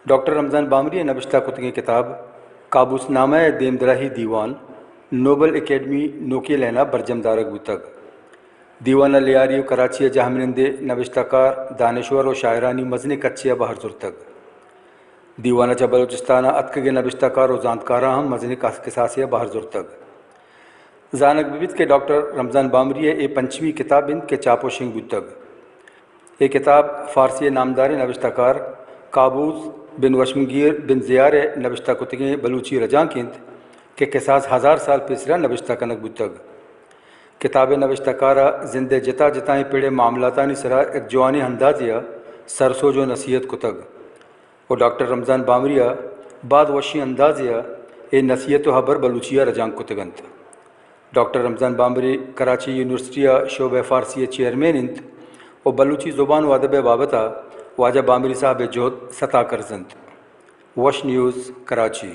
ڈاکٹر رمضان بامری ء نبشتہ کتگیں کتاب کابوس نامہ ء دیمدراہی دیوان نوبل اکیڈمی نوکی لین ء برجم دارگ بوتگ۔ دیوان ء لیاری و کراچی ء جہمنندیں نبشتہ کار، دانشور و شاعرانی مزنیں کچے ء بہر زرتگ۔ دیوان ء چہ بلوچستان ء اتکگیں نبشتہ کار و زانتکاراں ہم مزنیں کس-، کساسے ء بہر زرتگ۔ زانگ بہ بیت کہ ڈاکٹر رمضان بامری ء اے پنچمی کتاب انت کہ چاپ و شنگ بوتگ۔ اے کتاب فارسی ء نامداریں نبشتہ کار کابوس بن وشمگیر بن زیار ء نبشتہ کتگیں بلوچی رجانک انت کہ کساس ہزار سال پیسرا نبشتہ کنگ بوتگ۔ کتاب ء نبشتہ کار ء زند ء جتا جتائیں پڑ ء معاملاتانی سرا یک جوانیں اندازے ء سرسوج و نصیحت کتگ۔ و ڈاکٹر رمضان بامری ء باز وشیں اندازے ء اے نصیحت و ہبر بلوچی ء رجانک کتگ انت۔ ڈاکٹر رمضان بامری کراچی یونیورسٹی ء شعبہ فارسی ء چیئرمین انت و بلوچی زبان و ادب ء بابت ء واجہ بامری صاحب ء جہد ستا کرز انت۔ وش نیوز، کراچی۔